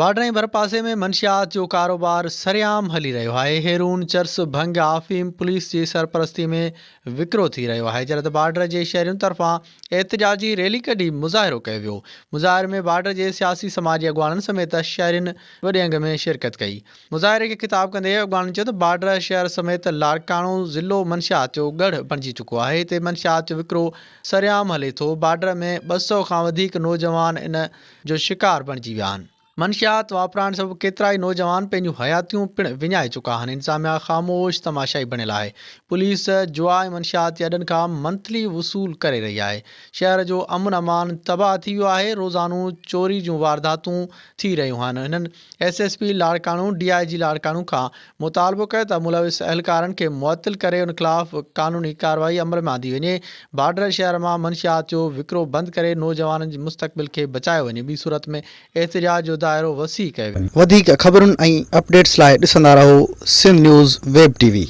Border ۽ ڀرپاسي ۾ منشيات جو ڪاروبار سرعام هلي رهيو آهي، هيرون، چرس، ڀنگ، آفيم پوليس جي سرپرستي ۾ وڪرو ٿي رهيو آهي، جڏهن ته بارڊر جي شهرين طرفان احتجاجي ريلي ڪڍي مظاهرو ڪيو ويو، مظاهري ۾ بارڊر جي سياسي سماجي اڳواڻن سميت شهرين وڏي انگ ۾ شرڪت ڪئي، مظاهري کي خطاب ڪندي اڳواڻن چيو ته بارڊر شهر سميت لاڙڪاڻو ضلعو منشيات جو ڳڙهه بڻجي چڪو آهي، هتي منشيات جو وڪرو سرعام هلي ٿو، بارڊر ۾ 200 کان وڌيڪ نوجوان ان جو شڪار بڻجي ويا آهن. منشيات واپرائڻ سبب ڪيترائي نوجوان پنهنجون حياتيون پڻ وڃائي چڪا آهن، انتظاميا خاموش تماشائي بڻيل آهي، پوليس جوا ۽ منشيات جي اڏن کان منٿلي وصول ڪري رهي آهي، شهر جو امن امان تباهه ٿي ويو آهي، روزانو چوري جون وارداتون ٿي رهيون آهن، هنن S S P Larkana, D I G Larkana کان مطالبو ڪيو ته ملوث اهلڪارن کي معطل ڪري ان خلاف قانوني ڪارروائي عمل ۾ آندي وڃي، بارڊر شهر مان منشيات جو وڪرو بند ڪري نوجوانن جي مستقبل کي بچايو وڃي، ٻي صورت ۾ احتجاج جو دائرو وسيع ڪيو ويندو. وڌيڪ خبرن ۽ اپڊيٽس لاء ڏسندا رهو Sindh news web T V.